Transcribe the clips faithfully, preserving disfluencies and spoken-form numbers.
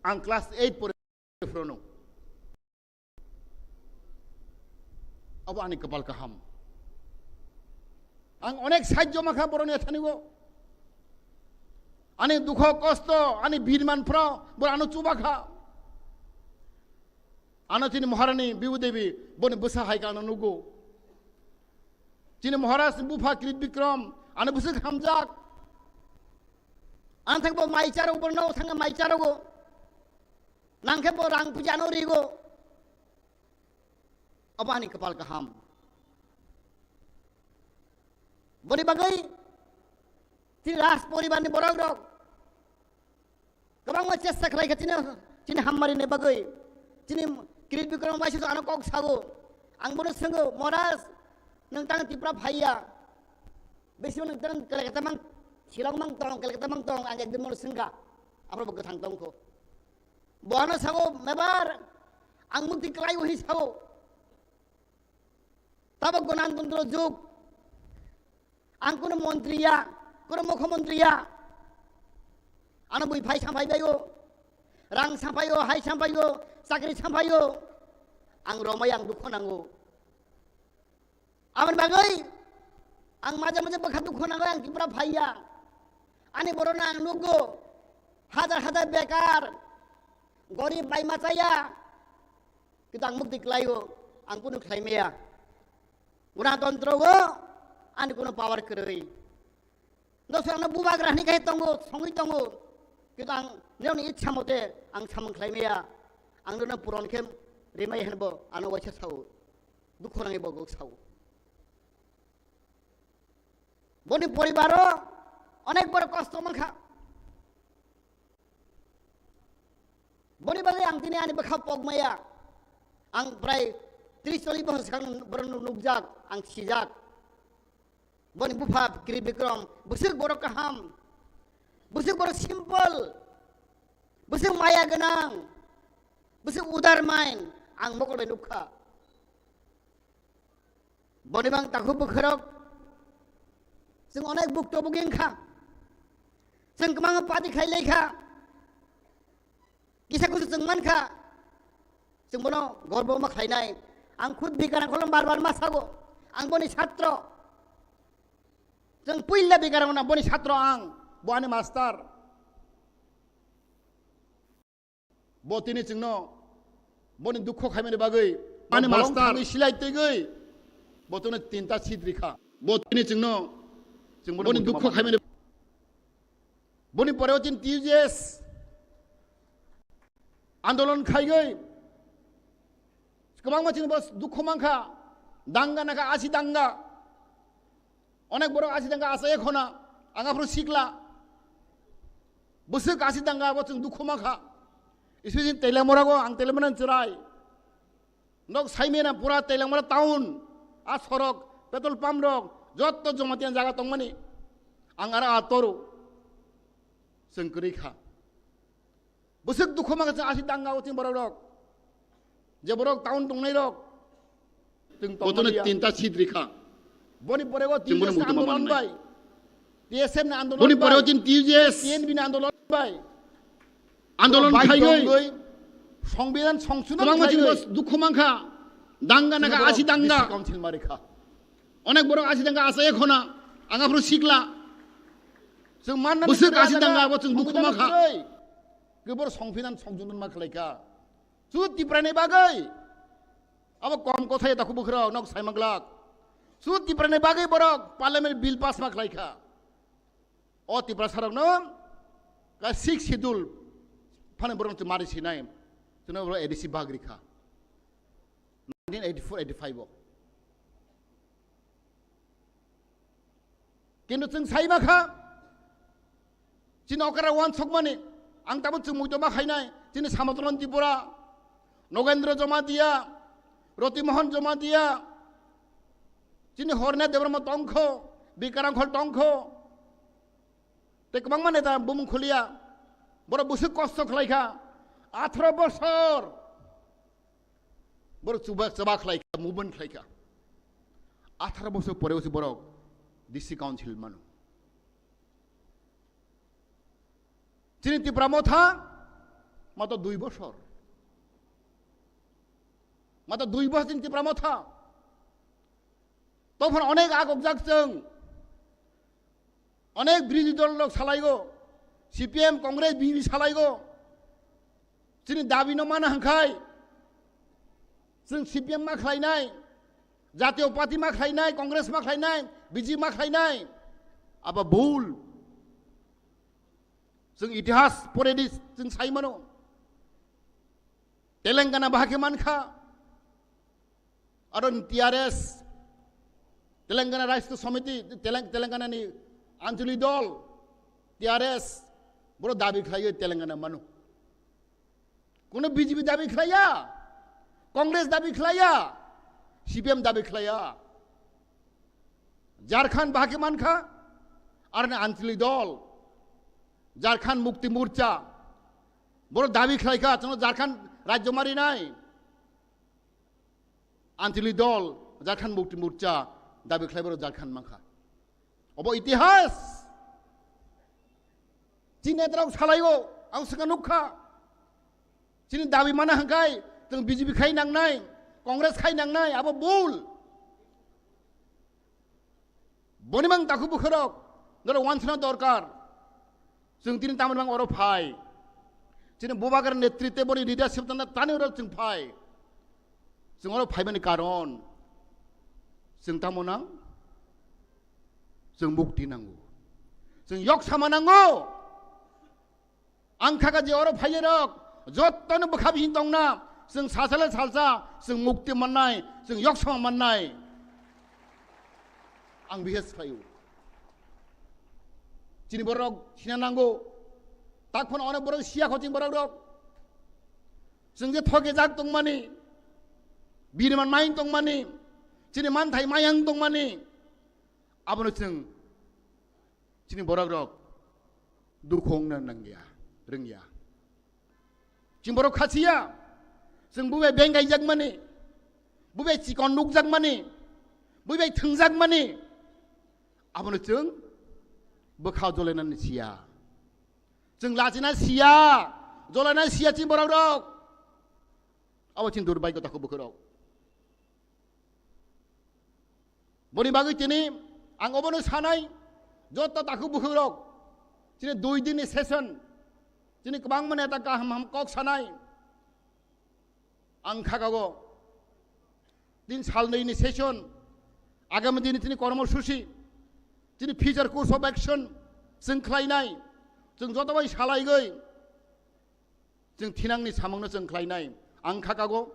Ang class eight pore phrono. Abo ani kapal kaham. Ang onek sajjo makha boroni athanigo. Ani dukho kosto, ani birman phro, bor ano chubakha. Ano chini Maharani Bibu Devi, boni bwsa hai khe ano nugo. Chini Maharaj ni bupha Kirit Bikram, ano bwswk hamjak. Ano thangbo mai charogo, borno thangna mai charogo. Nangkhe bo rang puja no rigo. Abo ani kapal kaham. Boni bagwi chini Raj poribar ni borok rok kwbangma chesta khlai kha chini, chini hamari ni bagwi. Chini Kirit Bikram bai susu ano kok sago. Ang bono swngo, "Maharaj, nwng tang Tripura phaiya. Bisi nwng tang Kolkata mang, Shillong mang tong, Kolkata mang tong," ang ekdin bono swngkha. Aphuru bo kwthang tongkho. Bo ano sago, "Mebar, ang mukti klai," hwnwi sago. Tabok Ganatantro jug. Ang kuno montri ya, kuno mukhyamantri ya. Ano bui phai samphai baio, rang samphaio, hai samphaio, chakri samphaio. Ang romai ang dukho nango. Aboni bagwi ang maje maje bwkha dukho nango, ang Tripura phaiya. Ani borokno ang nukgo, hajar hajar bekar, gorib bai machaya. Kintu ang mukti klaio, ang kunu khlai maya. Ganatantro o ani kuno power kwrwi. Doso ano bubagra hwnwi khe tongo, songwi tongo. Kintu ang nini ichha mote ang samung khlai maya. Ang nono puron khe rimai hwnbo ano waisa sao. Dukho nangwi bo sao. Boni poribaro onek boro kosto mankha. Boni bagwi ang tini ani bwkha pokmaya. Ang prai tris chollish bochor swkang borokno nukjak, ang sijak. Boni bupha Kirit Bikram, bwswk borok kaham, bwswk borok simple, bwswk maya gwnang, bwswk udar mind, ang mokol bai nukha. Boni bang takhuk bwkhwrok, chwng onek bukto buging kha, chwng kwbangma party khlai lai kha, kisa kusu chwng man kha, chwng bono gorbo ma khlainai. Ang khud Bikarang kholom bar bar ma sago, ang boni satro, chwng puila Bikarang na boni satro ang, bo ani master. Bo tini chwngno boni dukho khaimani bagwi, ani bolong master thangwi silai twigwi, bo tini tinta seat rikha. Bo tini chwngno, chwng bono boni dukho khaimani, boni pore o chini T U J S andolon khaigwi, kwbangma chini bo dukho mankha, danga nakha, asi danga. Onek borok asi danga achai khona, ang aphuru sikla. Bwswk asi danga abo chwng dukhu mankha. Especially Teliamura go, ang Teliamura ni chwrai. Nok saimena pura Teliamura town, a sorok, petrol pump rok, jotto Jamatia jaga tongmani. Ang ara a toru. Chwng kwrwi kha. Bwswk dukhu mankha chwng asi danga o chwng borok rok. Je borok town tongnai rok. Chwng tongmani ya. Botono tinta seat rikha. Boni pore o T U J S ni andolon bai, T S F ni andolon bai, boni pore o chini T U J S, T N V ni andolon bai. Andolon khaigwi, songbidan songsodhon khaigwi. Kwbangma chini bo dukhu mankha. Danga nakha, asi danga. District Council ma rikha. Onek borok asi danga achai khona, ang aphuru sikla. Chwng manna bwswk asi danga abo chwng dukhu mankha. Kwbor songphinan songchunman ma khlaikha. Su Tiprani bagwi. Abo kom kothai takhuk bwkhwrok nok saima glak. Su Tiprani bagwi borok parliament bill pass ma khlaikha. O Tiprasarokno ka sixth schedule phani borok mari sinai. Chwngno borok A D C bag rikha. Nineteen eighty-four eighty-five o. Kintu chwng sai ma kha, chini okra wansokmani, ang tabuk chwng muitu ma khainai, chini Samotolon Tripura, Nogendra Jamatia, Roti Mohon Jamatia, chini Horne Debbarma tongkho, Bikarang Khol tongkho, tei kwbangma neta bumung khuliya, borok bwswk kosto khlai kha, atharo bosor. Borok chuba, chuba khlai kha, movement khlai kha. Atharo bosor pore usi borok D C council mano. Chini Tipra Motha, Mato dui bosor. Mato dui bosor chini Tipra Motha. Tophano onek agokjak chwng. Onek birodhi dol rok salaigo. C P M, Congress, B J P salaigo. Chini dabi no mana hwnkhe. Chwng C P M ma khlainai. Jatiyo Party ma khlainai, Congress ma khlainai, B J P ma khlainai. Abo bul. Chwng itihas poredi chwng sai mano. Telangana bahai khe mankha. Aro T R S, Telangana Rashtra Samiti, Telang-, Telangana ni Anchali dol, T R S, boro dabi khlaiwi Telangana mano. Kuno B J P dabi khlaiya, Congress dabi khlaiya, C P M dabi khlaiya. Jharkhand bahai khe mankha, aro ni Anchali dol, Jharkhand Mukti Morcha, boro dabi khlaikha, chwngno Jharkhand rajyo marinai. Anchali dol, Jharkhand Mukti Morcha, dabi khlai boro Jharkhand mankha. Obo itihas. Chini netarok salaio, ang swkang nukha. Chini dabi mana hwnkhe, chwng B J P khai nangnai, Congress khai nangnai, abo bul. Boni mang takhuk bwkhwrok, norok wansana dorkar. Chwng tini tamoni mang oro phai. Chini bubagra netritwe boni leadership tangna tani oro chwng phai. Chwng oro phaimani karon. Chwng tamo nang? Chwng mukti nango. Chwng yoksama nango. Ang kha kha je oro phaiyarok, jottoni bwkha bising tongna, chwng sasale salsa, chwng mukti mannai, chwng yoksama mannai. Ang bihas khlaio. Chini borok sina nango. Tak phano onek borok siya kho chini borok rok. Chwng je thoke jak tongmani, bini man mayung tongmani, chini manthai mayang tongmani, abono chwng Chini borok rok dukhu wngna nangya, rwngya. Chini borok khasiya, chwng bubai beng gaijakmani, bubai chikon nukjakmani, bubai thwngjakmani, abono chwng bwkha jolainani siya. Chwng lachina siya, jolaina siya chini borok rok. Abo chini durbagyo takhuk bwkhwrok. Boni bagwi tini ang obono sanai, joto takhuk bwkhwrok, chini dui dinni session, chini kwbangma neta kaham ham kok sanai. Ang khakago, tin sal nwi ni session, agami dini tini kormosuchi, tini future course of action, chwng khlainai, chwng joto bai salaigwi, chwng thinangni samungno chwng khlainai. Ang khakago,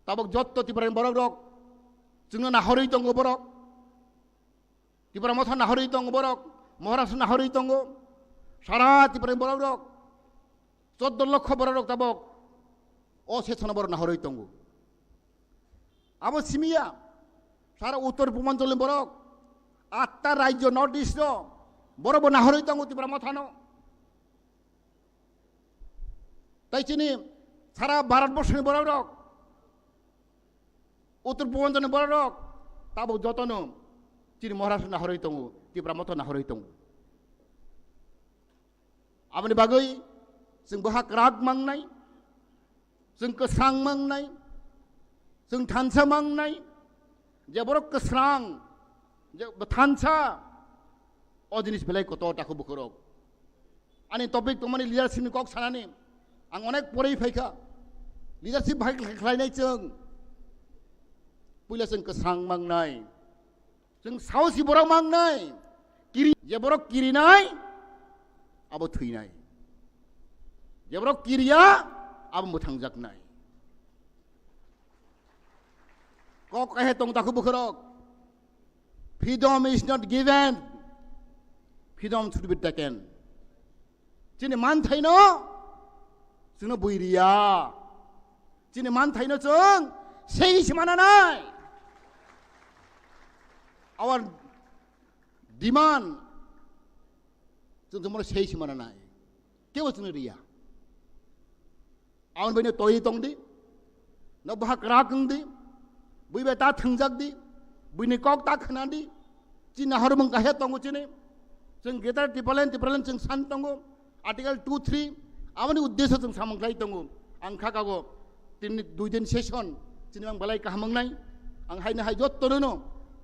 tabok jotto Tiprani borok rok, chwngno nahorwi tongo borok, Tipra Motha nahorwi tongo borok, Maharashtra nahorwi tongo, sara Tiprani borok rok, choddo lokho borok rok tabok o session borok nahorwi tongo. Abo simiya, sara Uttor Purbanchal ni borok, atta rajyo North East o, borok bo nahorwi tongo Tipra Mothano. Tai chini sara Bharat borsho ni borok rok, Uttor Purbanchal ni borok rok, tabok jotono chini Maharashtra nahorwi tongo, Tipra Motha nahorwi tongo. Aboni bagwi chwng bwha kwrak mangnai, chwng kwsang mangnai, chwng thansa mangnai, je borok kwsang, je thansa, o jinis belai kotor takhuk bwkhwrok. Ani topic tongmani leadership ni kok sanani, ang onek porwi phaikha, leadership bahai khlainai chwng, puila chwng kwsang mangnai. Chwng saosi borok mangnai. Kiri, je borok kirinai, abo thwinai. Je borok kiriya, abo mwthangjaknai. Kok kahe tong takhuk bwkhwrok. Freedom is not given. Freedom should be taken. Chini manthaino chwngno bui riya. Chini manthaino chwng sei se mananai. Our demand chwng chwngno sei se mananai. Kebo chwngno riya. Aboni bagwi no twi tong di, no bwha kwrak wng di, bui bai ta thwngjak di, buini kok ta khna di, chini nahormung kahe tongo chini, chwng Greater Tipraland, Tipraland chwng san tongo, Article two three, Aboni uddesyo chwng samung khlai tongo. Ang kha kago tini dui din session chini ang belai kaham wngnai. Ang haino hai jottono no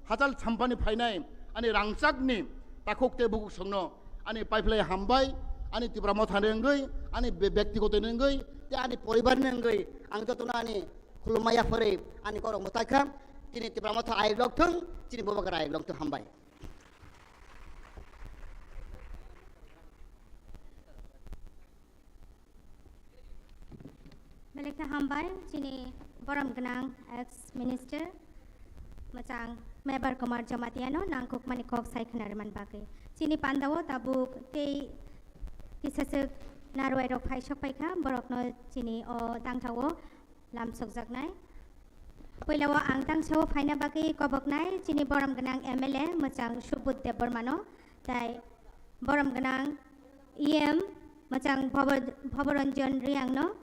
hachal sampani phainai ani rangchakni takhuk tei bukhuk songno ani paiphlai hambai, ani Tipra Motha ni wngwi, ani be-, bektigoto ni wngwi, tei ani poribar ni wngwi ang jotono ani khulumma yapharwi ani korokno taikha. Tini Tipra Motha ayuk lok thung, chini Bubagra ayuk lok thung, hambai. Belai khe hambai chini borom gwnang ex minister mwchang Mebar Kumar Jamatia no nangkukmani kok sai khna rwmani bagwi. Chini pandao tabuk tei kisaswk narwai rok phai sok paikha, borokno chini o tangtao lamsokjaknai. Puilao ang tangsao phaina bagwi koboknai chini borom gwnang M L A mwchang Subudh Debbarmano, tai borom gwnang E M mwchang Bhobo-, Bhoboranjan Riangno,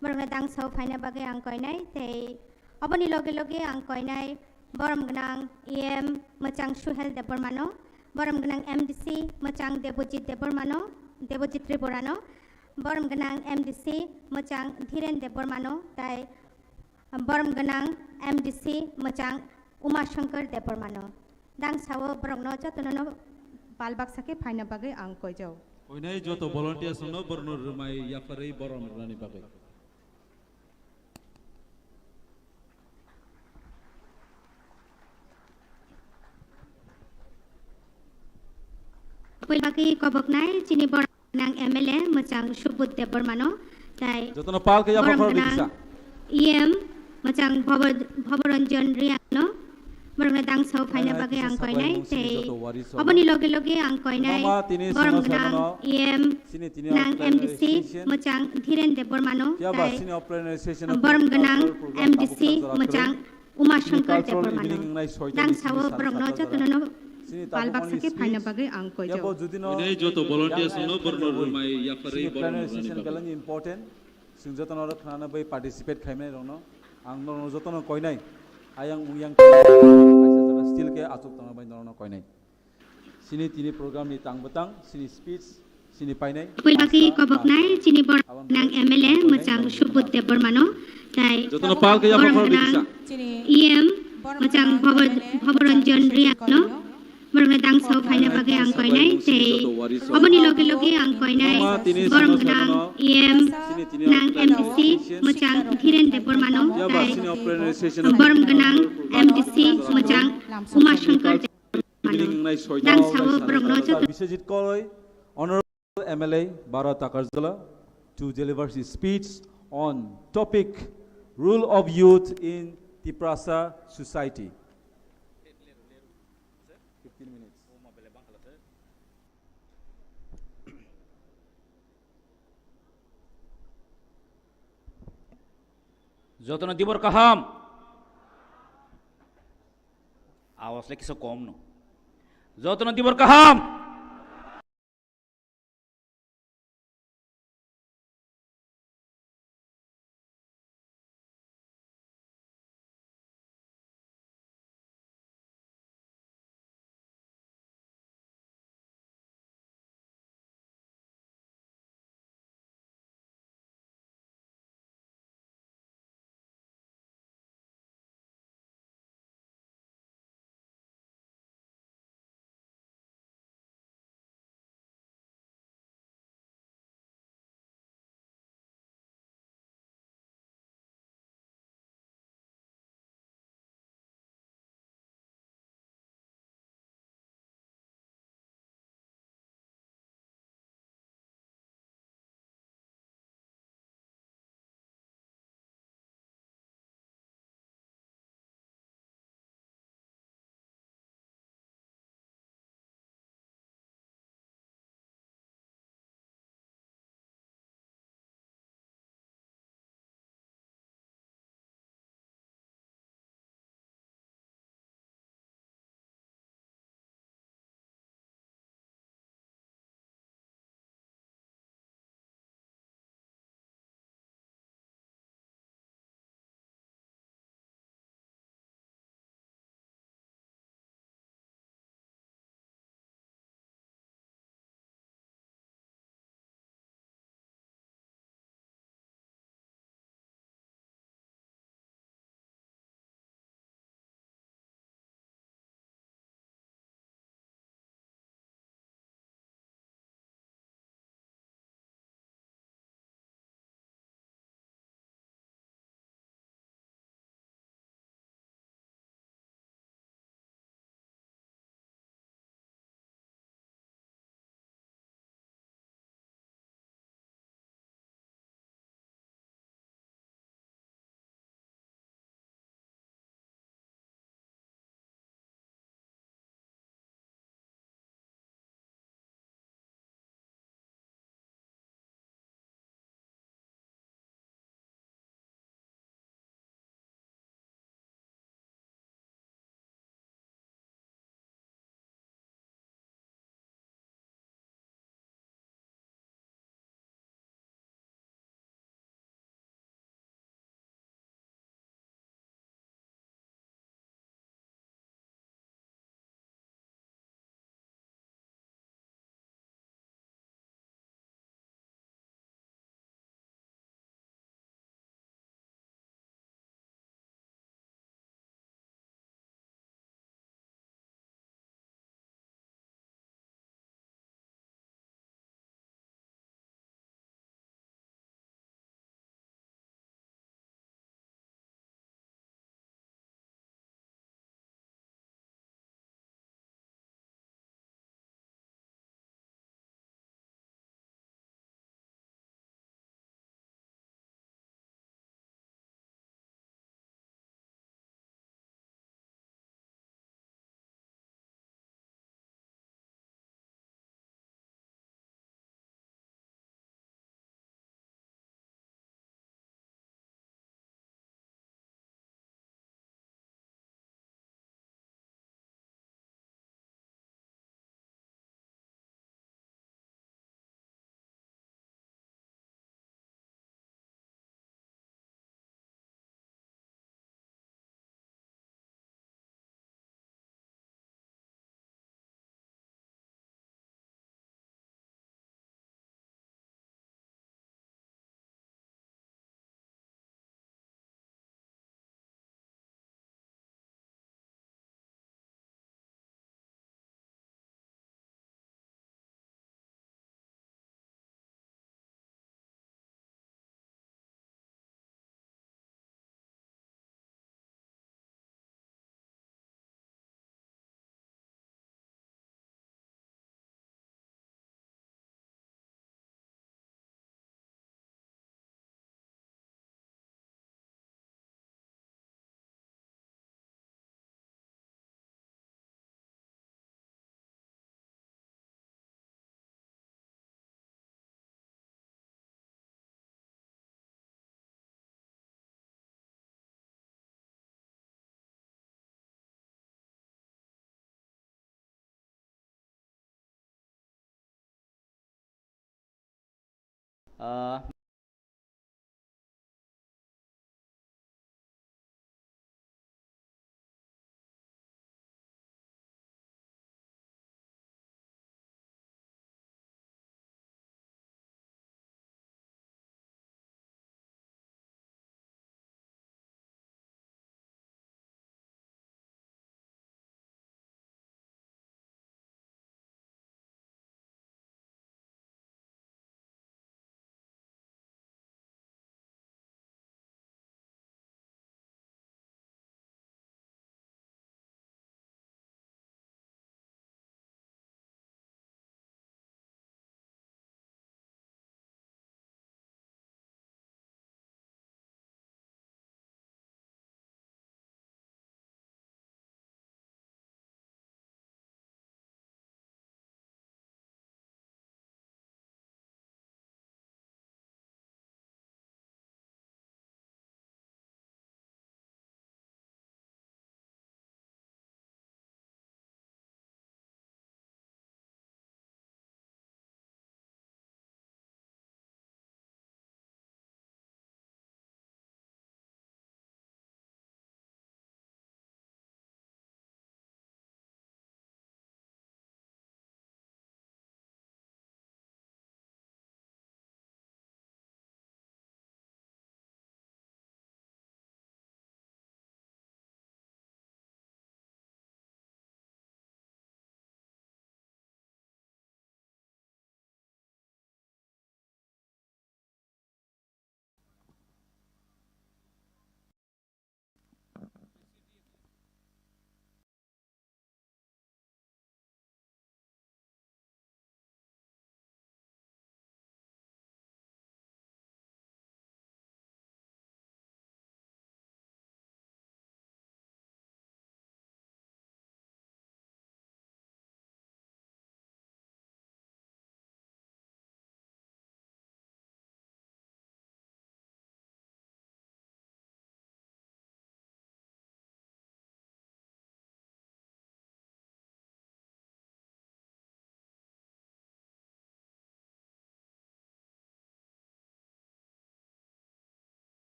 borokno tangsao phaina bagwi ang koinai, tei oboni loge loge ang koinai borom gwnang E M mwchang Suhel Debbarmano, borom gwnang M D C mwchang Debojit Debbarmano, Debojit Tripurano, borom gwnang M D C mwchang Dhiren Debbarmano, tai borom gwnang M D C mwchang Uma Shankar Debbarmano. Dangsao borokno jotono no bal baksa khe phaina bagwi ang koijao. Koinai joto volunteers no borokno rwmai yapharwi borom rwnani bagwi. Puila bagwi koboknai chini borom gwnang M L A mwchang Subudh Debbarmano, tai jotono pal khe borom yaphar gwnang kisa. E M mwchang Bhobo-, Bhoboranjan Riangno, borokno dangsao phaina bagwi ang koinai, tei oboni loge loge ang koinai borom gwnang E M nang M D C mwchang Dhiren Debbarmano, tai borom gwnang M D C mwchang Uma Shankar Debbarmano. Dangsao borokno jotono no pal baksa khe phaina bagwi ang koijao. Koinai joto volunteers no borokno rwmai yapharwi borom rwnani bagwi. Important. Chwng jotono oro khwnana bai participate khaimani rokno ang norokno jotono koinai. Ayang uyang kaisa jaga still khe achuk tongna bai norokno koinai. Chini tini program ni tang bwtang, chini speech, chini painai. Puila bagwi koboknai chini borom gwnang M L A mwchang Subudh Debbarmano, tai jotono pal khe borom gwnang E M mwchang Bhobo-, Bhoboranjan Riangno, borokno dangsao phaina bagwi ang koinai, tei oboni loge loge ang koinai borom gwnang E M nang M D C mwchang Dhiren Debbarmano, tai borom gwnang M D C mwchang Uma Shankar Debbarmano. Dangsao borokno joto Biswajit Koloi, Honorable M L A, Bara Takarjala, to deliver his speech on topic Role of Youth in Tiprasa Society. Fifteen minutes. Jotono dibor kaham. Awas le kisa kom no. Jotono dibor kaham. Ah,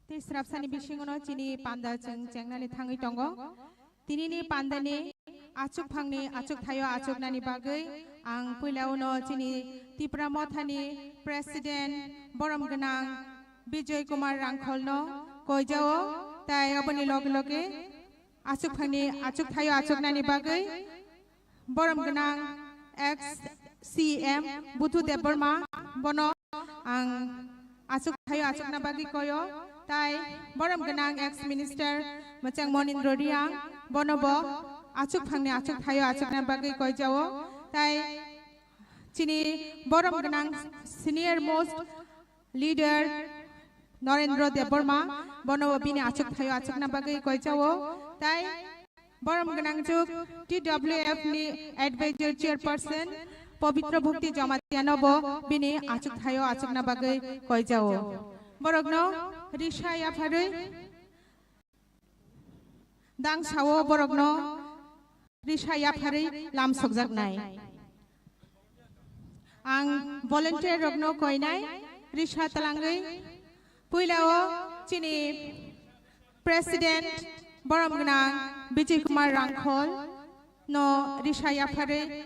Tei srapsani bisingono chini panda chwng chengnani thangwi tongo. Tinini pandani achukphangni achukthaio achuknani bagwi ang puilauno chini Tipra Mothani President borom gwnang Bijoy Kumar Rangkholno koijao, tai aboni loge loge achukphangni achukthaio achuknani bagwi borom gwnang ex C M Budhu Debbarma, bono ang achukthaio achukna bagwi koyo, tai borom gwnang ex minister Mwchang Monindra Reang, bono bo achuk phangni achuk thaio achukna bagwi koijao. Tai chini borom gwnang senior most leader Narendra Debbarma, bono bo bini achuk thaio achukna bagwi koijao. Tai borom gwnangjuk T W F ni advisor chairperson Pabitra Bhakti Jamatia no bo bini achuk thaio achukna bagwi koijao. Borokno risa yapharwi dangsao borokno risa yapharwi lam sokjaknai. Ang volunteer rokno koinai risa talangwi puilao chini President borom gwnang Bijay Kumar Rangkhol no risa yapharwi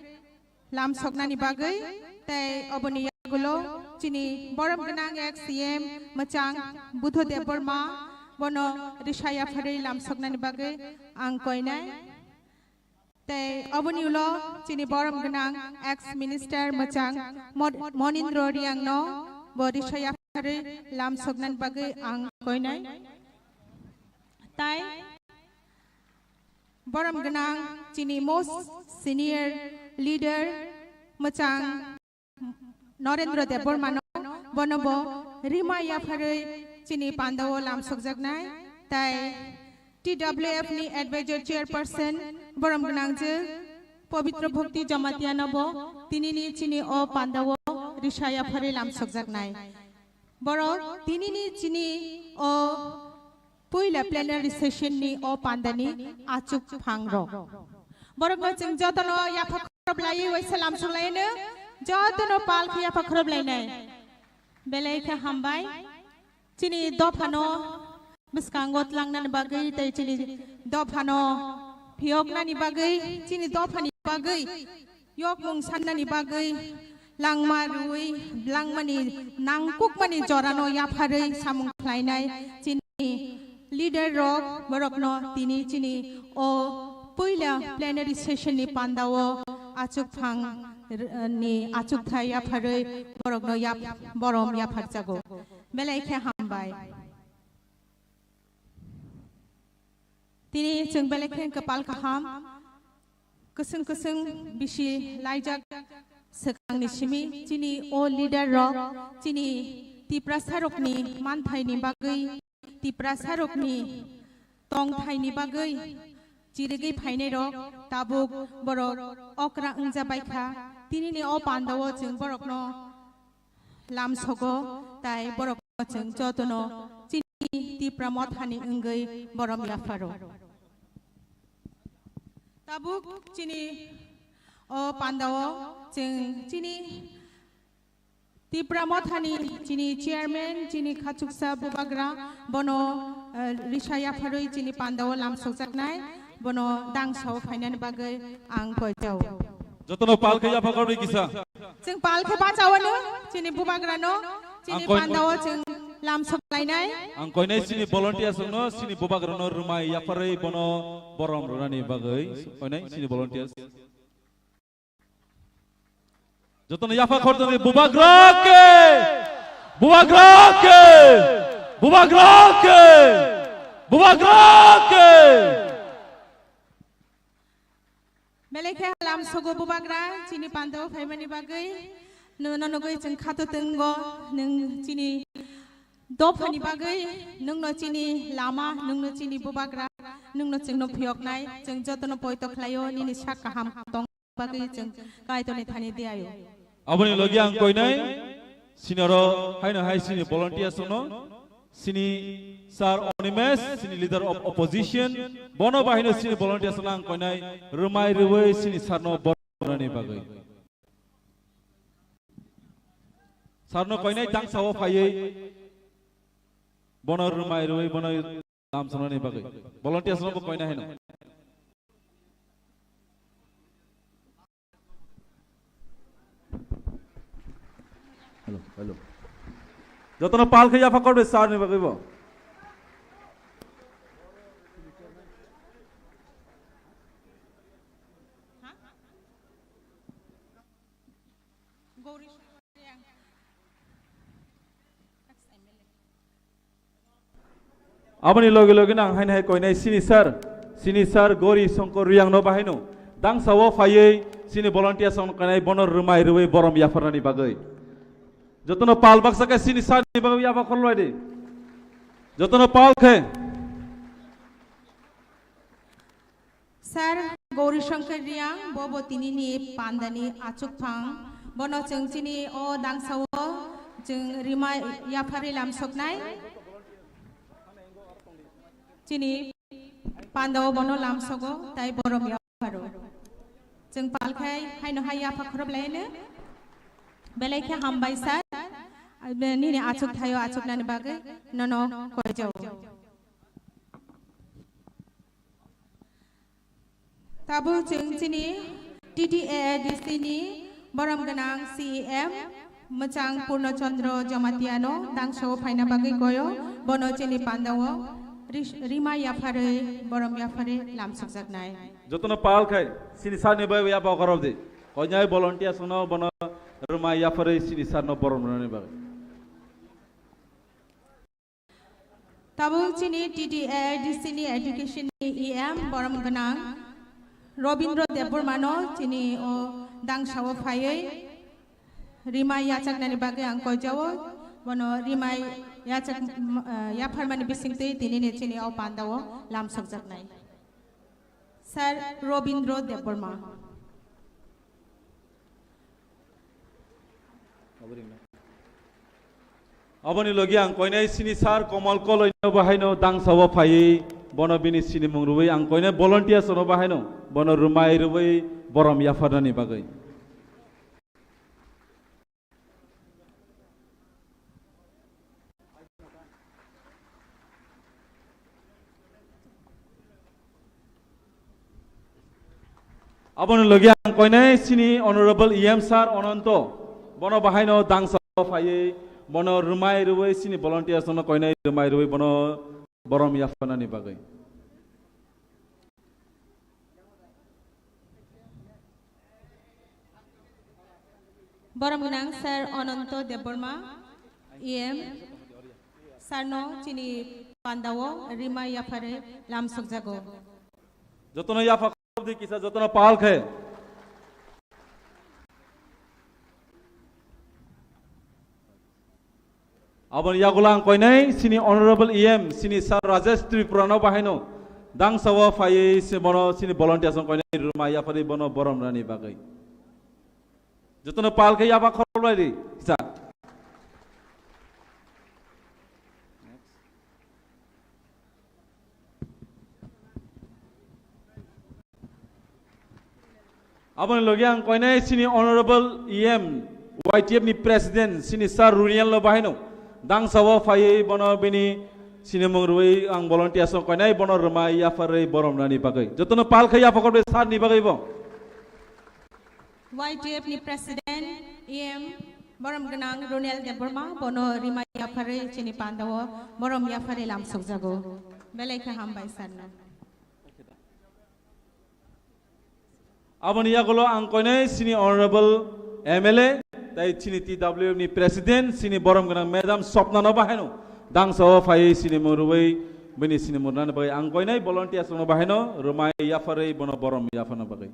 lam soknani bagwi, tei oboni yagulo chini borom gwnang ex C M mwchang Budho Debbarma bono risa yapharwi lam soknani bagwi ang koinai. Tei oboni ulo chini borom gwnang ex minister mwchang Mod-, Monindro Riang no bo risa yapharwi lam soknani bagwi ang koinai. Tai borom gwnang chini most senior leader mwchang Narendra Debbarma no bono bo rima yapharwi chini pandao lam sokjaknai. Tai T W F ni advisor chairperson borom gwnang je Pabitra Bhakti Jamatia no bo tinini chini o pandao risa yapharwi lam sokjaknai. Borok tinini chini o puila plenary session ni o pandani achuk phangrok. Borokno chwng jotono yapha khorob laiwi waisa lam sokhlaino, jotono pal khe yapha khorob lainai. Belai khe hambai. Chini dophano bwskango tlangnani bagwi tei chini dophano phiyoknani bagwi, chini dophani bagwi yokmung sannani bagwi langma rwui langmani nangkukmani jorano yapharwi samung khlainai chini leader rok, borokno tini chini o puila plenary session ni pandao achuk phang r-, ni achukthai yapharwi borokno yap-, borom yapharjago. Belai khe hambai. Tini chwng belai khe kwpal kaham, kwswng kwswng bisi laijak swkangni simi chini o leader rok, chini Tiprasa rokni manthaini bagwi, Tiprasa rokni tongthaini bagwi chirigwi phainai rok tabuk borok okra wngjabai kha. Tinini o pandao chwng borokno lamsogo, tai borokno chwng jotono chini Tipra Mothani wngwi borom yapharo. Tabuk chini o pandao chwng chini Tipra Mothani chini chairman, chini khachuksa bubagra, bono, eh, risa yapharwi chini pandao lamsokjaknai, bono dangsao phainani bagwi ang koitao. Jotono pal khe yapha khoroknwi kisa. Chwng pal khe bachawano, chini bubagrano, chini ang koi-, pandao chwng lamsok lainai. Ang koinai chini volunteers rokno, chini bubagrano rwmai yapharwi bono borom rwnani bagwi. Koinai chini volunteers. Jotono yapha khoroknwi bubagra khe! Bubagra khe! Bubagra khe! Bubagra khe! Belai khe lamsogo bubagra, chini pandao phaimani bagwi, nwngno nugwi chwng khato twngo, nwng chini dophani bagwi, nwngno chini lama, nwngno chini bubagra, nwngno chwngno phiyoknai, chwng jotono poito khlaio, nini sak kaham tong bagwi chwng Kaitorni thani diaio. Aboni logi ang koinai, sini oro haino hai sini volunteers rokno, sini Sir Animesh, sini leader of opposition, bono bahino sini volunteers rokno ang koinai, rwmai rwui sini sir no bornani bagwi. Sir no koinai dangsao phaiwi, bono rwmai rwui, bono lam sonani bagwi. Volunteers rokno koinai haino. Hello, hello. Jotono pal khe yapha khoroknwi sir ni bagwi bo. Aboni loge loge no ang haino hai koinai sini sir, chini sir Gori Shankar Riyang no bahai no dangsa o phaiwi chini volunteers rok no koinai bono rwmai rwui borom yapharnani bagwi. Jotono pal baksa khe chini sir ni bagwi yapha khorlai di. Jotono pal khe. Sir Gauri Shankar Riyang, bo bo tini ni panda ni achuk phang. Bono chwng chini o dangsa o chwng rwmai yapharwi lamsoknai. Chini panda o bono lamsogo, tai borom yapharo. Chwng pal khai haino hai yapha khorob laino. Belai khe hambai sir. Nini achuk thaio achuknani bagwi nono koijao. Tabuk chwng chini T T A A D C ni borom gwnang C E M mwchang Purno Chandra Jamatia no dangsa o phaina bagwi koyo, bono chini panda o ris-, rwmai yapharwi borom yapharwi lamsokjaknai. Jotono pal khai chini sir ni bai yapha khorop di. Koinai volunteers no bono rwmai yapharwi chini sir no borom rwnani bagwi. Tabuk chini T T A A D C ni education ni E M borom gwnang Robindra Debbarma no chini o dangsa o phaiwi rwmai yachaknani bagwi ang koijao, bono rwmai yachak, eh, yapharmani bisingtwi tini ni chini o panda o lamsokjaknai. Sir Robindra Debbarma. Aboni logi ang koinai sini sir Komal Koloi no bahaino dangsa o phaiwi bono bini sinimung rwui ang koinai volunteers no bahaino bono rwmai rwui borom yapharnani bagwi. Aboni logi ang koinai sini Honorable E M Sir Ononto, bono bahaino dangsa phaiwi, bono rwmai rwui sini volunteers no koinai rwmai rwui bono borom yapharnani bagwi. Borom gwnang Sir Ononto Debbarma, E M, Sir no chini panda o rwmai yapharwi lamsokjago. Jotono yapha khordi kisa, jotono pal khe. Aboni yagulang koinai sini Honorable E M sini Sir Rajesh Tripura no bahaino dangsa o phaiwi se bono sini volunteers no koinai rwmai yapharwi bono borom rani bagwi. Jotono pal khe yapha khorlai di kisa. Aboni logi ang koinai sini Honorable E M Y T F ni President sini Sir Runial no bahaino dangsa o phaiwi bono bini sinimung rwui ang volunteers no koinai bono rwmai yapharwi borom rani bagwi. Jotono pal khe yapha khordi sir ni bagwi bo. Y T F ni President E M borom gwnang Ronel Debbarma bono rwmai yapharwi chini panda o borom yapharwi lamsokjago. Belai khe hambai sir no. Aboni yagulo ang koinai sini Honorable M L A tai chini T W F ni President sini borom gwnang Madam Swapna no bahaino dangsa o phaiwi sinimung rwui bini sinimung rwna bagwi ang koinai volunteers no bahaino rwmai yapharwi bono borom yapharna bagwi.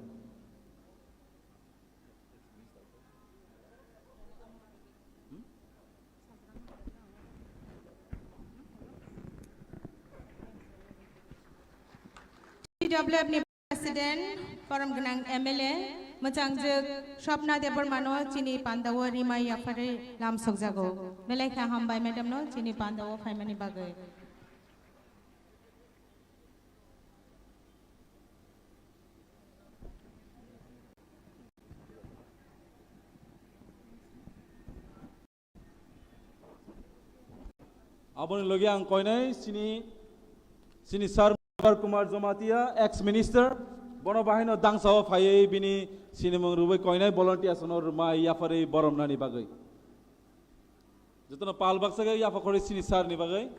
T W F ni President, borom gwnang M L A, mwchangjwk Swapna Debbarma no chini panda o rwmai yapharwi lamsokjago. Belai khe hambai madam no chini panda o phaimani bagwi. Aboni logi ang koinai sini, sini Sir Kumar Jamatia, ex minister, bono bahaino dangsa o phaiwi bini sinimung rwui koinai volunteers no rwmai yapharwi borom nani bagwi. Jotono pal baksa khe yapha khorwi sini sir ni bagwi.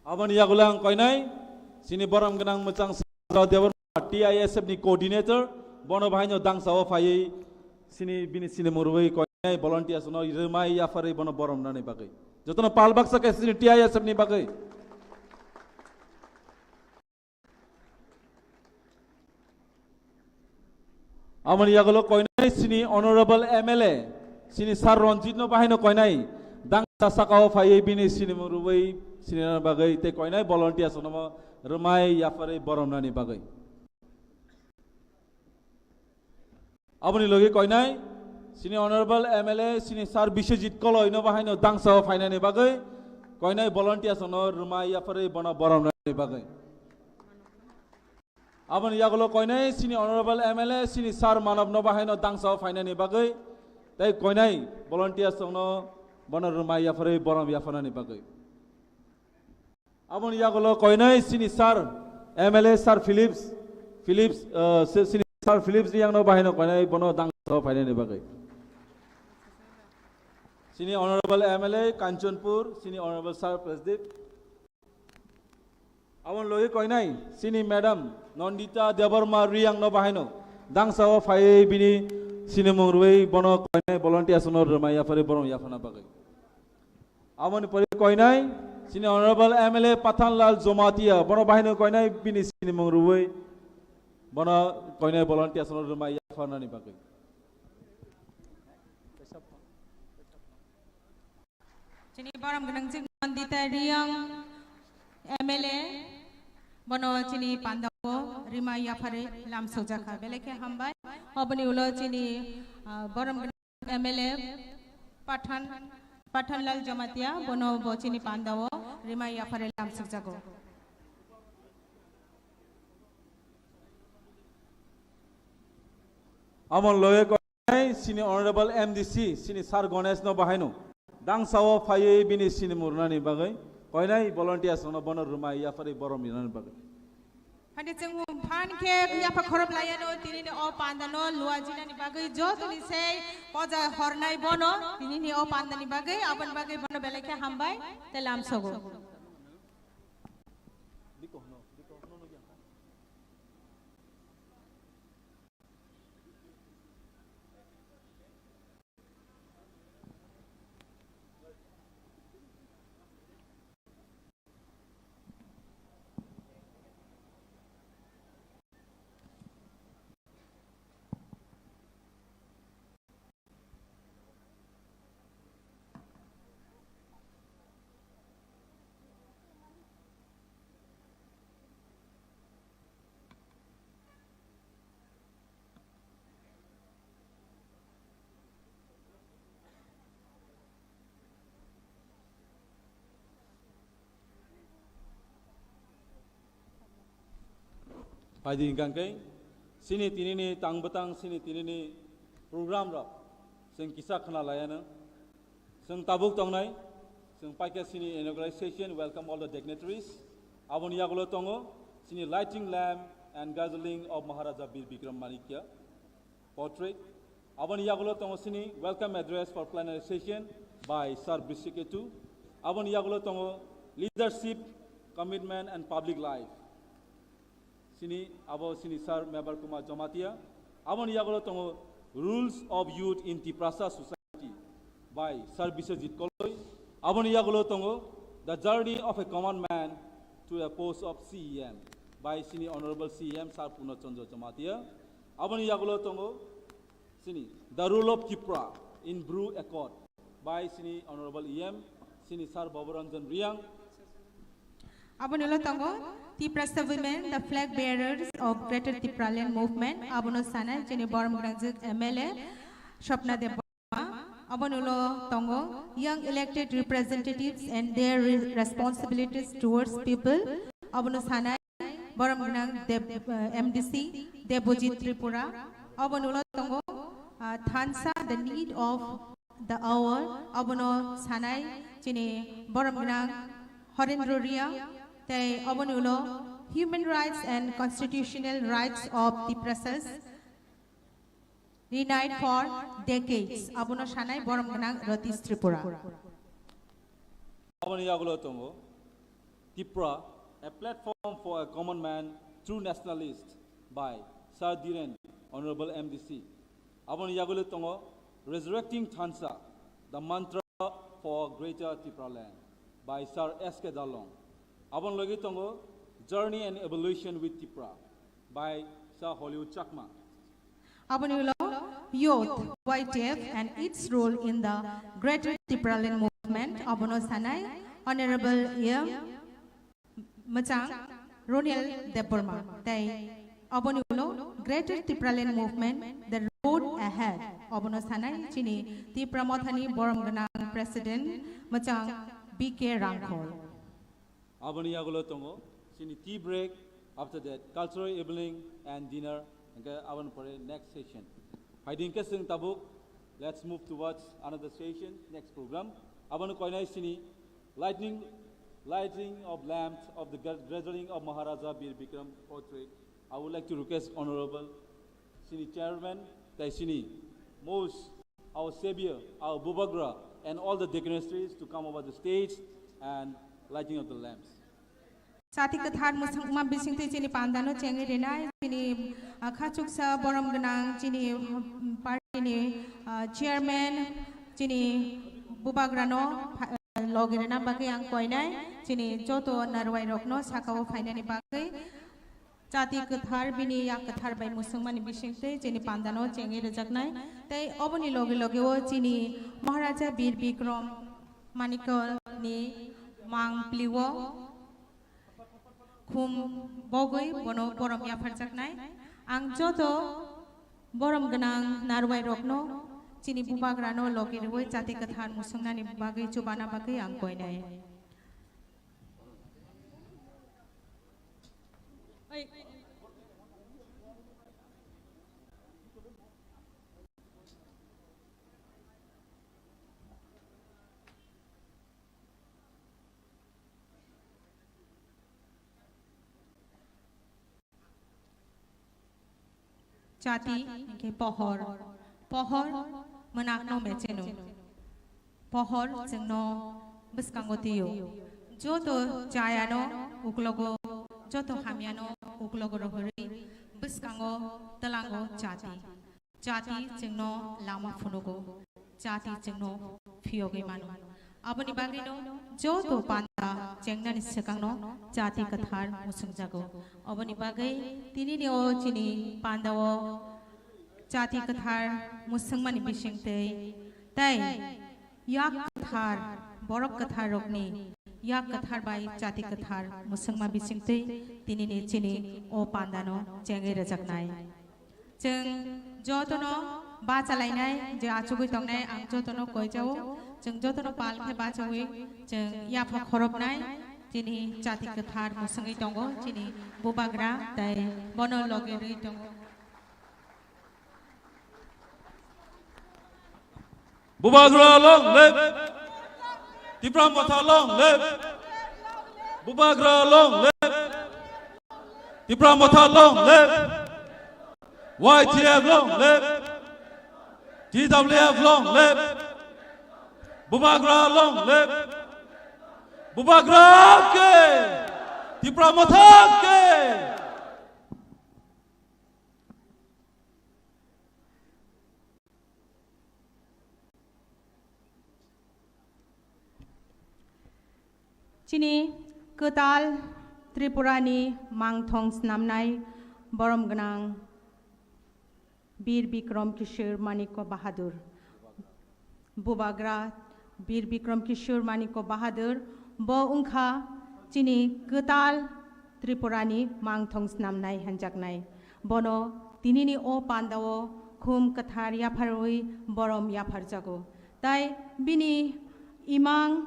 Aboni yagulo ang koinai, sini borom gwnang mwchang Debbarma, T I S F ni coordinator, bono bahaino dangsa o phaiwi sini bini sini murwi koinai volunteers no rwmai yapharwi bono borom nani bagwi. Jotono pal baksa khe sini T I S F ni bagwi. Aboni yagulo koinai sini Honorable M L A, sini Sir Ranjit no bahaino koinai, dangsa saka o phaiwi bini sini murwi sini bagwi tei koinai volunteers no rwmai yapharwi borom nani bagwi. Aboni logi koinai, sini Honorable M L A, sini Sir Biswajit Koloi no bahaino dangsa o phainani bagwi, koinai volunteers no rwmai yapharwi bono borom nani bagwi. Aboni yagulo koinai sini Honorable M L A sini Sir Manav no bahaino dangsa o phainani bagwi tei koinai volunteers no bono rwmai yapharwi borom yapharnani bagwi. Aboni yagulo koinai sini Sir M L A Sir Philips, Philips, uh, si- sini Sir Philips Riyang no bahaino koinai bono dangsa o phainani bagwi. Sini Honorable M L A Kanchanpur, sini Honorable Sir Prasdeep. Aboni logi koinai, sini Madam Nandita Debbarma Riyang no bahaino dangsa o phaiwi bini sini mung rwui bono koinai volunteers no rwmai yapharwi borom yapharna bagwi. Aboni pore koinai, sini Honorable M L A Pathanlal Jamatia, bono bahaino koinai bini sini mung rwui bono koinai volunteers no rwmai yapharnani bagwi. Chini borom gwnang jik Nandita Riyang M L A, bono chini pandao rwmai yapharwi lam sokjakha. Belai khe hambai. Oboni ulo chini, ah, borom gwnang M L A Pathan, Pathanlal Jamatia, bono bo chini pandao rwmai yapharwi lam sokjago. Amon loye koinai sini Honorable M D C, sini Sir Ganesh no bahaino dangsa o phaiwi bini sini mung rwnani bagwi koinai volunteers no bono rwmai yapharwi borom rinani bagwi. Phani chwng phan khe yapha khorop layano tinini o panda no luajinani bagwi jotoni sei poja hornai bono tinini o panda ni bagwi aboni bagwi bono belai khe hambai tei lam sogo. Phaidi hingkha khe, sini tinini tang bwtang, sini tinini program rok chwng kisa khna laiano. Chwng tabuk tongnai, chwng paikha sini inauguration, welcome all the dignitaries. Aboni yagulo tongo sini lighting lamp and gazuling of Maharaja Bir Bikram Manikya portrait. Aboni yagulo tongo sini welcome address for plenary session by Sir Bishiketu. Aboni yagulo tongo leadership, commitment and public life. Sini abo sini Sir Mebar Kumar Jamatia. Aboni yagulo tongo Rules of Youth in Tiprasa Society by Sir Biswajit Koloi. Aboni yagulo tongo The Journey of a Common Man to a Post of C E M by sini Honorable C E M Sir Purna Chandra Jamatia. Aboni yagulo tongo sini The Role of Tipra in Bru Accord by sini Honorable E M, sini Sir Bhabaranjan Riyang. Aboni ulo tongo Tiprasa Women, the flag bearers of Greater Tipraland Movement. Abono sanai chini borom gwnangjwk M L A Swapna Debbarma. Aboni ulo tongo Young Elected Representatives and their re- responsibilities towards people. Abono sanai borom gwnang Deb, uh, M D C Debojit Tripura. Aboni ulo tongo, uh, Thansa, the need of the hour. Abono sanai chini borom gwnang Horendro Ria. Tei aboni ulo Human Rights and Constitutional Rights of Tiprasas, Denied for Decades. Abono sanai borom gwnang Ratish Tripura. Aboni yagulo tongo Tipra, a platform for a common man, true nationalist, by Sir Dhiren, Honorable M D C. Aboni yaguli tongo Resurrecting Thansa, the mantra for greater Tipraland, by Sir S K Darlong. Aboni logi tongo Journey and Evolution with Tipra, by Sir Hollywood Chakma. Aboni ulo Youth, Y T F and its role in the Greater Tipraland Movement, abono sanai Honorable M Mwchang Ronil Debbarma. Tei aboni ulo Greater Tipraland Movement, the road ahead, abono sanai chini Tipra Mothani borom gwnang President Mwchang B K Rangkhol. Aboni yagulo tongo chini tea break, after that cultural evening and dinner, hingke aboni pore next session. Phaidi hingke chwng tabuk, let's move towards another session, next program. Aboni koinai chini lightning, lighting of lamps of the gra-, gathering of Maharaja Bir Bikram Portrait. I would like to request Honorable chini chairman, tei chini most our savior, our Bubagra, and all the dignitaries to come over the stage and lighting of the lamps. Chati kwthar mwswngma bisingtwi chini pandano chengwi rinai, chini, ah, khachuksa borom gwnang, chini, um, party ni, ah, chairman, chini Bubagrano pha-, ah, logi rina bagwi ang koinai, chini joto narwai rokno sakao phainani bagwi. Chati kwthar bini yak kwthar bai mwswngmani bisingtwi chini pandano chengwi rwjaknai. Tei oboni logi logi o chini Maharaja Bir Bikram Manikya ni mang pliwo khum bogwi bono borom yapharjaknai. Ang joto borom gwnang narwai rokno chini Bubagrano logi rwui chati kwthar mwswngnani bagwi chubana bagwi ang koinai. Chati hingke pohor, pohor mwnakno mecheno, pohor chwngno bwskango twiyo. Joto chayano uklogo, joto hamyano uklogo rohorwi bwskango twlango chati. Chati chwngno lama phunugo, chati chwngno phiyogwi mano. Aboni bagwino joto panda chengnani swkangno chati kwthar mwswngjago. Aboni bagwi tinini o chini pandao chati kwthar mwswngmani bisingtwi tei yak kwthar, borok kwthar rokni yak kwthar bai chati kwthar mwswngma bisingtwi tinini chini o pandano chengwi rwjaknai. Chwng jotono bachalainai je achugwi tongnai, ang jotono koijao. Chwng jotono pal khe bachaui chwng yapha khoroknai. Chini chati kwthar mwswngwi tongo, chini Bubagra tei bono logi rwi tongo. Bubagra long live! Tipra Motha long live! Bubagra long live! Tipra Motha long live! Y T F long live! T W F long live! Bubagra long live! Bubagra ke! Tipra Motha ke! Chini kwtal Tripurani mangthong snamnai borom gwnang Bir Bikram Kishore Manikya Bahadur. Bubagra Bir Bikram Kishore Manikya Bahadur, bo wngkha chini kwtal Tripurani mangthong snamnai hanjaknai. Bono tinini o pandao khum kwthar yapharwi borom yapharjago. Tai bini imang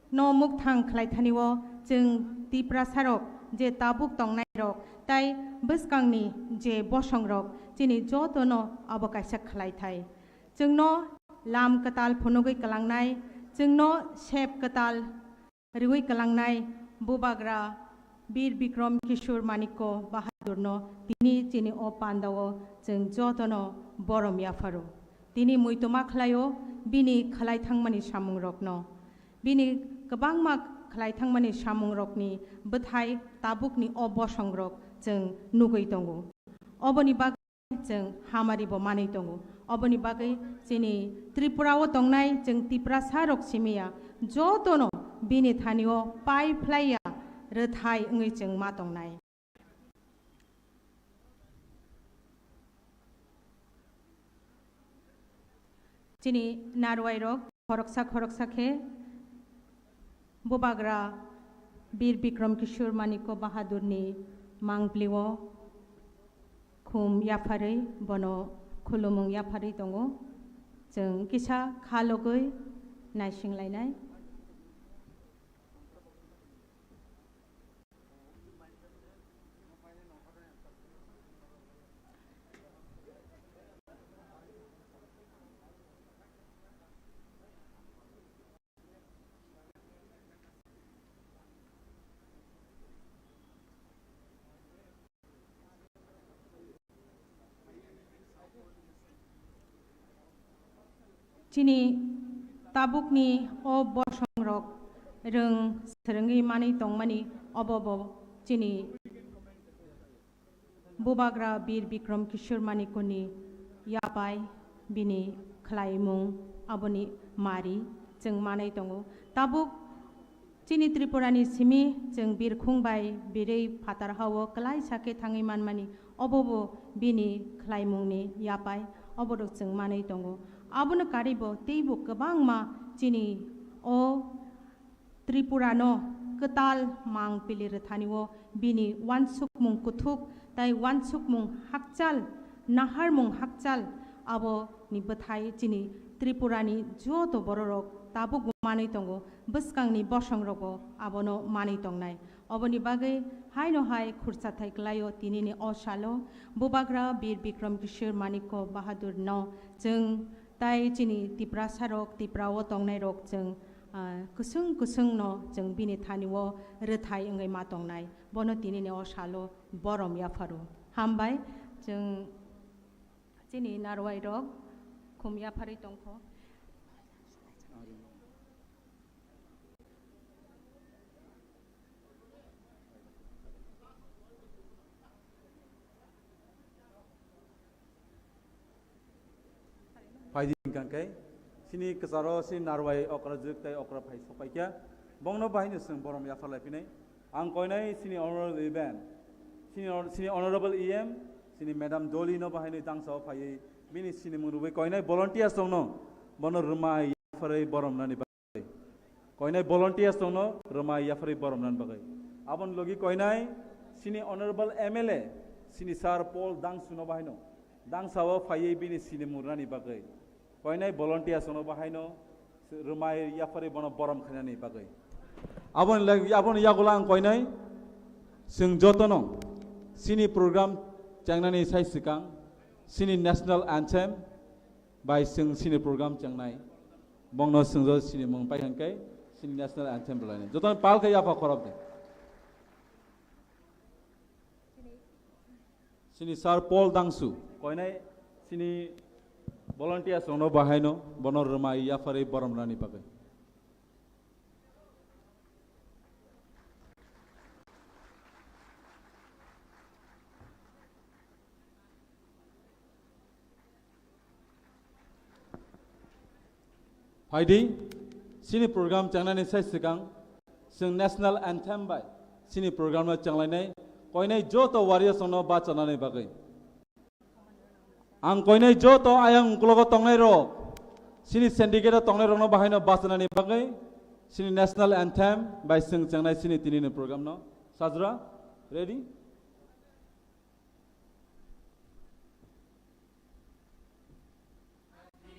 no mukthang khlaithani o chwng Tiprasarok je tabuk tongnairok tai bwskangni je bosongrok chini jotono abo kaisa khlaithai. Chwngno lam kwtal phunugwi kwlangnai, chwngno sep kwtal riwi kwlangnai Bubagra Bir Bikram Kishore Manikya Bahadurno tini chini o pandao chwng jotono borom yapharo. Tini muitoma khlaio bini khlai thangmani samungrokno. Bini kwbangma khlai thangmani samungrokni bwthai tabukni o bosongrok chwng nugwi tongo. Oboni bagwi chwng hamari bo manwi tongo. Oboni bagwi chini Tripura o tongnai chwng Tiprasa rok simi ya jotono bini thani o pai phlai ya rwthai wngwi chwng ma tongnai. Chini narwai rok khoroksa khoroksa khe Bubagra Bir Bikram Kishore Manikya Bahadurni mangpli o khum yapharwi bono khulumung yapharwi tongo. Chwng kisa kha logwi naising lainai. Chini tabukni o bosongrok rwng swrwngwi manwi tongmani obo bo chini Bubagra Bir Bikram Kishore Manikyani yapai bini khlaimung aboni mari chwng manwi tongo. Tabuk chini Tripurani simi chwng birkhung bai birwi phatar hao kwlaisa khe thangwi manmani obo bo bini khlaimungni yapai oborok chwng manwi tongo. Abono karwi bo teibo kwbangma chini o Tripura no kwtal mang pili rwthani o bini uansukmung kuthuk tai uansukmung hakchal, naharmung hakchal abo ni bwthai chini Tripura ni joto bororok tabuk bo manwi tongo, bwskang ni bosong rok bo abono manwi tongnai. Oboni bagwi haino hai khurcha thai kwlai o tini ni o salo Bubagra Bir Bikram Kishore Manikya Bahadur no chwng tai chini Tiprasa rok, Tipra o tongnai rok chwng ah, kwswng kwswng no chwng bini thani o rwthai wngwi ma tongnai, bono tini ni o salo borom yapharo. Hambai chwng chini narwai rok khum yapharwi tongkho. Phaidi hwnkha khe, chini kwcharo chini narwai okra jwk tai okra phai sokpaikha, bongno bahaino chwng borom yapharlai phinai. Ang koinai chini honorable event, chini hon-, chini honorable E M, chini madam Doli no bahaino dangsa o phaiwi bini sinimung rwui koinai volunteers tongno, bono rwmai yapharwi borom nani. Koinai volunteers tongno rwmai yapharwi borom nani bagwi. Aboni logi koinai chini honorable M L A, chini sir Paul Dangsu no bahaino dangsa o phaiwi bini sinimung rwnani bagwi. Koinai volunteers tongno bahaino rwmai yapharwi bono borom khainani bagwi. Aboni lag-, aboni yagulo ang koinai chwng jotono chini program chengnani sai swkang chini national anthem bai chwng chini program chengnai. Bongno chwngjo chini mung pai hwnkhe chini national anthem rwlainai. Jotono pal khe yapha khorop de. Chini sir Paul Dangsu, koinai chini volunteers rokno bahaino, bono rwmai yapharwi borom rwnani bagwi. Phaidi, chini program chengnani sai swkang, chwng national anthem bai chini program no chenglainai, koinai joto warriors rokno bachanani bagwi. Ang koinai joto ayang uklogo tongnai rok, chini syndicate o tongnai rokno bahaino bachanani bagwi, chini national anthem bai chwng chengnai chini tini ni program no. Sajra, ready?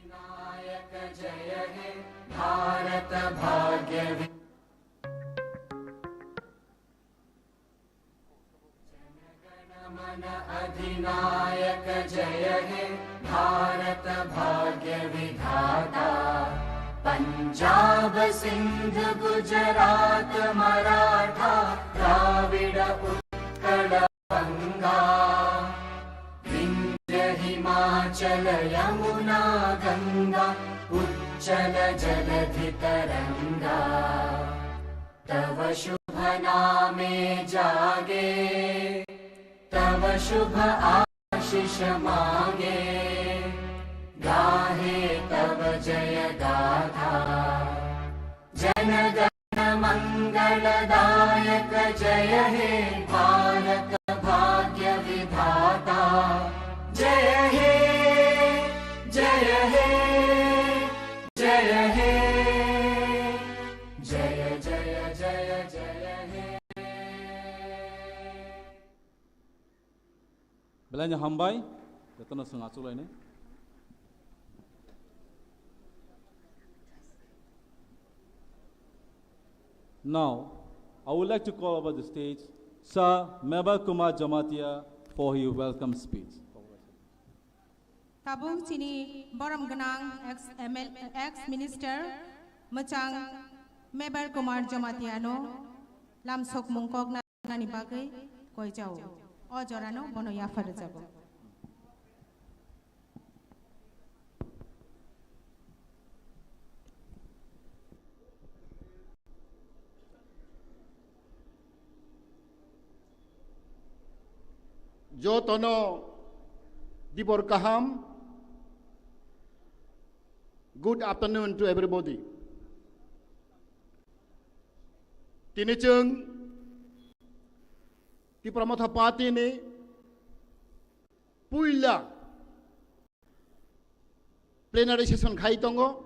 अधिनायक जय हे भारत भाग्य वि- जनगण मन अधिनायक जय हे भारत भाग्य विधाता। पंजाब सिंध गुजरात मराठा द्राविड़ उत्कल गंगा, विंध्य हिमाचल यमुना गंगा, उच्चल जलधि तरंगा। तव भावना में जागे, तव शुभ आशीष मागे, गाहे तव जय गाथा। जन गण मंगलदायक जय हे भारत भाग्य विधाता। जय हे, जय हे, जय हे, जय, जय, जय, जय हे। Belai no hambai, jotono chwng achuk lainai. Now, I would like to call over the stage Sir Mebar Kumar Jamatia for his welcome speech. Tabuk chini borom gwnang ex M L A, ex minister mwchang Mebar Kumar Jamatia no lamsokmung kokna nani bagwi koi jao. O jorano bono yaphar rwjago. Jotono dibor kaham. Good afternoon to everybody. Tini chwng Tipra Motha Party ni puila plenary session khai tongo.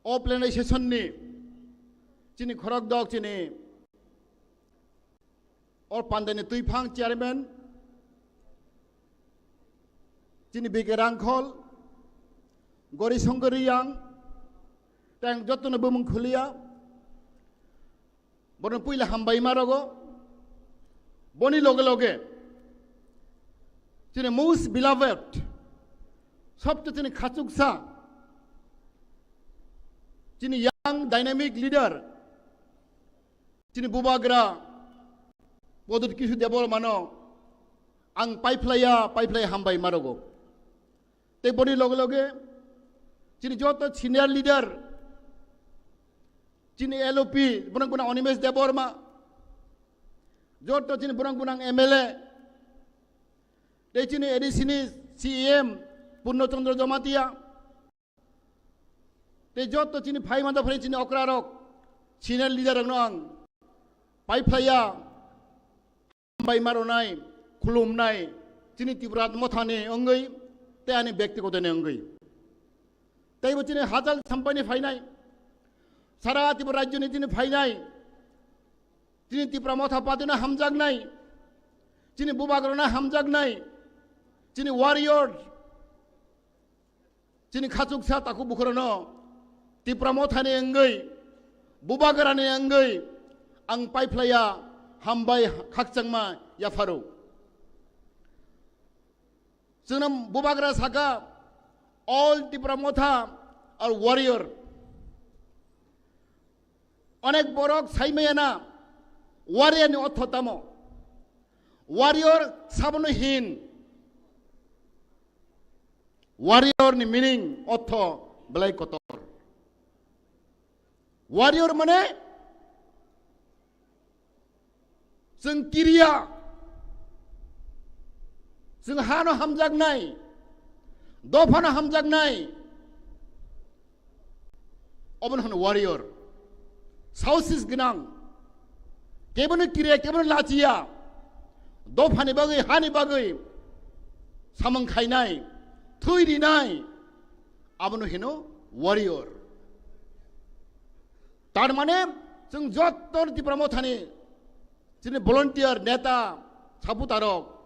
O plenary session ni chini khorok dok chini o pandani twiphang chairman chini B K Rangkhol, Gori Songkor Riyang, tang jotono bumung khuliya. Bono puila hambai ma rogo. Boni loge loge chini most beloved, sobse chini khachuksa, chini young dynamic leader, chini bubagra Pradyut Kishore Debbarma no ang paiphlaiya, paiphlaiya hambai ma rogo. Tei boni loge loge chini joto senior leader, chini L O P, borok gwnang Animesh Debbarma, joto chini borok gwnang M L A, tei chini A D C ni C E M Purno Chandra Jamatia, tei joto chini phai mantha phai chini okra rok, senior leader rok no ang paiphlaiya, hambai ma rwnai, khulumnai, chini Tipra Motha ni wngwi, tei ani byaktigoto ni wngwi. Tei bo chini hachal sampai ni phainai, sara Tripura rajyo ni chini phainai, chini Tipra Motha Party no hamjaknai, chini bubagra no hamjaknai, chini warrior, chini khachuksa takhuk bukhurano Tipra Motha ni wngwi, bubagra ni wngwi ang paiphlaiya hambai khakchangma yapharo. Chwngno bubagra saka, all Tipra Motha are warrior. Onek borok saimaya na, warrior ni ortho tamo? Warrior sabono hin? Warrior ni meaning, ortho belai kotor. Warrior mane chwng kiriya, chwng hano hamjaknai, dophano hamjaknai, obono hwno warrior. Saosis gwnang, kebono kiriya, kebono lachiya, dophani bagwi, hani bagwi samung khainai, thwi rinai, abono hino warrior. Tar mane chwng jotto Tipra Mothani chini volunteer, neta, supporter rok,